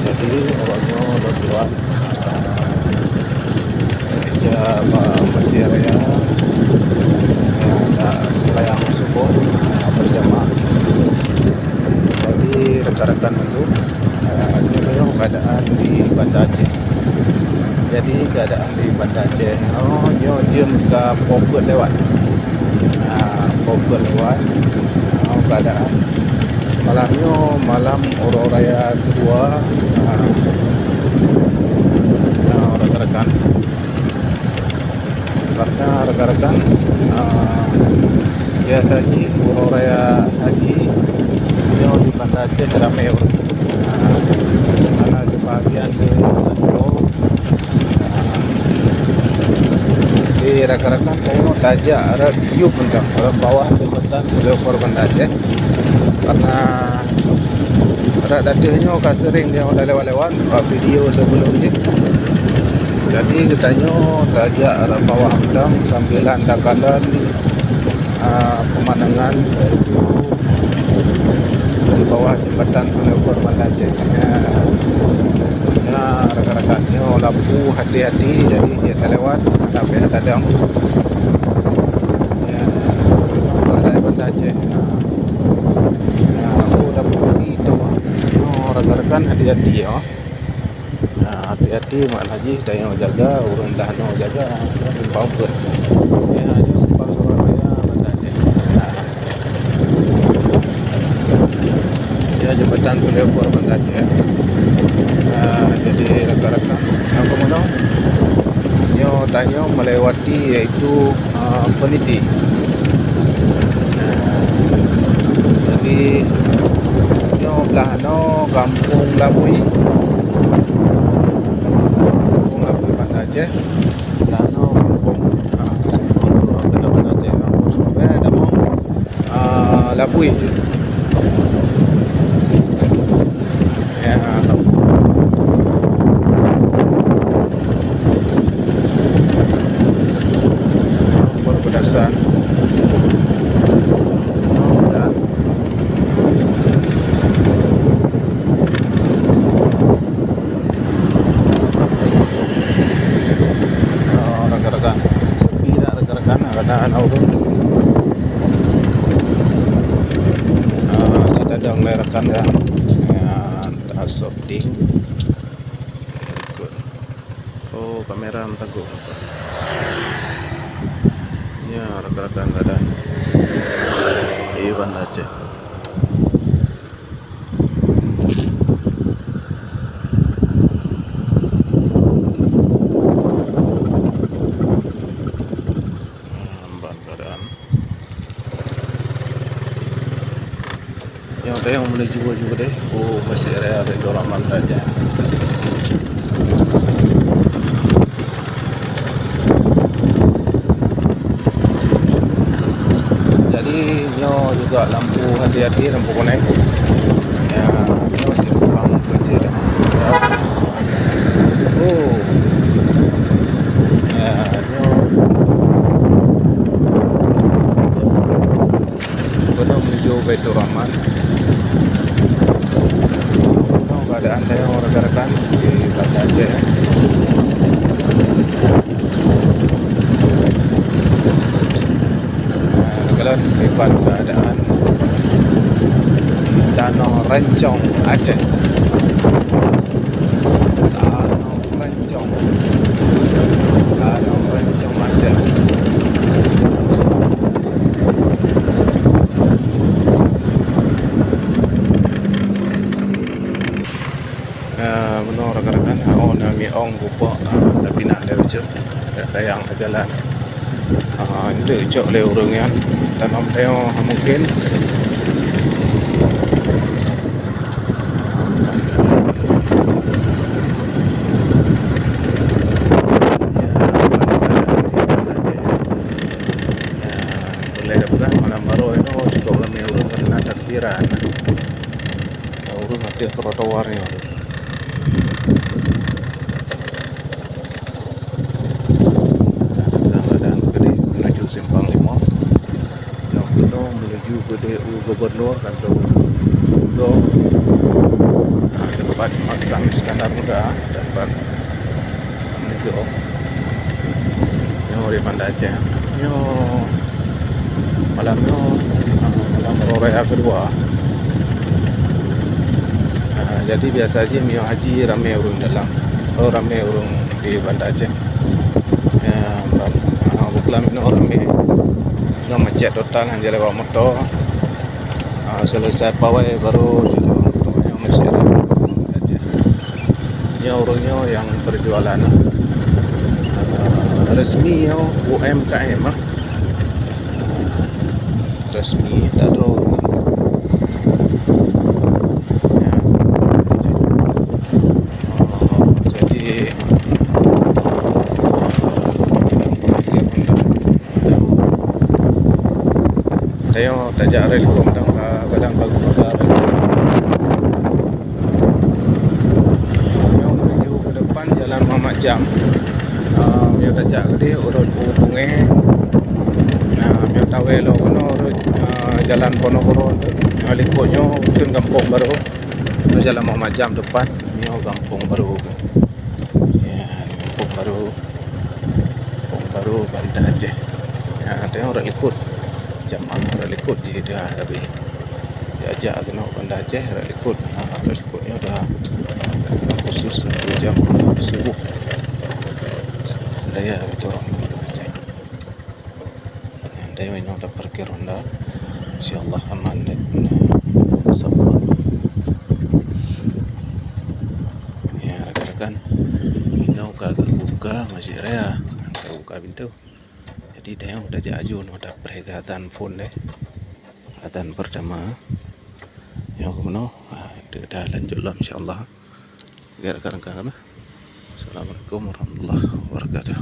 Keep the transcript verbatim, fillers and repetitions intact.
Jadi, uroe nyoe lôn tuan, eh, jak bak Mesir Raya, eh, jak sembahyang suboh, eh, berjamaah. Jadi, rakan-rakan mandum, eh, nyoe keadaan di Banda Aceh. Jadi, keadaan di Banda Aceh nyoe, nyoe jeuem ka poh peuet lewat. Ah, poh peuet lewat. Ah, keadaan malam nyoe malam uroe raya keudua. Ah, ah, rakan-rakan. Karena rakan-rakan, ah, biasa jih uroe raya haji nyoe di Banda Aceh ramé ureueng. Ah, karena sebahagian di Jadi, rakan-rakan, tanyoe tajak rot yub mantong, rot bawah jembatan Flyover Banda Aceh. Karena rot ateueh nyoe ka sering tanyoe lewat-lewat bak video sebelum jih. Jadi, geutanyoe tajak rot bawah mantong sambilan takalon ah, pemandangan, yaitu di bawah jembatan Flyover Banda Aceh. Ya, ya, rakan-rakan, nyoe lampu hati-hati, jadi jeuet talewat, hana payah tadong. Ya, ada Banda Aceh. Ya, oh, lampu hati tu. Nyoe rakan-rakan hati-hati, ya. Nah, hati-hati mak haji, tanyoe jaga, ureueng dah nyoe jaga, simpang peuet. Ya, nyoe simpang Surabaya, Banda Aceh. Nah. Ya, jembatan Flyover Banda Aceh. Nah, jadi rakan-rakan, apa meunoe? Nyoe tanyoe melewati yaitu ah, Peniti. Nah, jadi nyoe blah noe Kampung Labui. Kampung Labui Banda Aceh. Blah noe kampung, ah, Banda Aceh, Kampung Surabaya, ada mau, ah, Labui. Ya, perbatasan. Oh, rakan-rakan. Sepi dah, rakan-rakan, karena anak urut. Ah, kita dah mulai rakan ya. Ya, tak sok. Ding. Ikut. Oh, kamera meuteugok. Ya, rakan-rakan, keadaan di Banda Aceh. Hmm, ban keadaan. Nyang tayong menuju juga deh, u Mesir ya, Baiturrahman saja. Jadi, nyoe juga lampu hati-hati, lampu kuning. Ya, nyoe simpang kecil. Oh. Ya, nyoe. Keunoe menuju Baiturrahman. Keunoe keadaan tayong rakan-rakan di Banda Aceh. Nah, kalau dipat keadaan Tanoh Rancong Aceh. Tanoh Rancong. Tanoh Rancong Aceh. Ah, bunoe rakan-rakan, oh, na mi ong gubak, ah, tapi na lewat je. Ya, sayang jalan. Ah, itu cok le urang nyan. Tanam teo mungkin. Boleh dah peugah malam baru inoe cukup ramai urang karena takbiran. Urang ateueh trotoar nyoe. Kadang-kadang gede menuju simpang lima. Yang penuh menuju gede u gubernur kantor gubernur. Nah, tempat Tar muda dapat meunyoe nyoe di Banda Aceh. Nyoe malam nyoe, ah, malam Hari Raya kedua. Ah, jadi biasa jih meunyoe haji ramé ureueng dalam. Oh, ramé ureueng di Banda Aceh. Ya, ah, buklam nyoe ramé. Nyoe macet total, hana jaleh bak moto. Ah, selesai pawai baru jalan untuk yang masih ada. Nyoe ureueng nyoe nyang berjualan, ah, resmi nyoe U M K M, ah. Resmi, tak ada ureueng. Ya. Oh, jadi, Tanyoe tajak rot likot, kadang ka, kadang ka geupeugah rot likot. Nyoe menuju ke depan Jalan Muhammad Jam. Ah, meunyoe tajak keudeh ureueng u Bungé. Nah, meunyoe tawé lom keunoe ureueng, ah, Jalan Ponorogo, ah, likot nyoe keu Gampông Barô. Nyoe Jalan Muhammad Jam depan, nyoe Gampông Barô. Ya, Gampông Barô. Gampông Barô, Banda Aceh. Ya, tengok rot likot. Jamaah rot likot jih dah habéh. Diajak keunoe Banda Aceh, rot likot. Ha, rot likot nyoe dah khusus untuk jamaah subuh. Raya beutôi Banda Aceh. Nyan, tanyoe nyoe taparkir honda. Insya Allah aman deh. Sabar. Ya, rakan-rakan, inoe ka geubuka Masjid Raya. Ka buka pintoe. Jadi, tanyoe tajak aju nyoe tapreh keu azan phon deh. Azan pertama. Nyoe keunoe, ha, kita lanjut lom insya Allah. Oke, rakan-rakan. Assalamualaikum warahmatullahi wabarakatuh.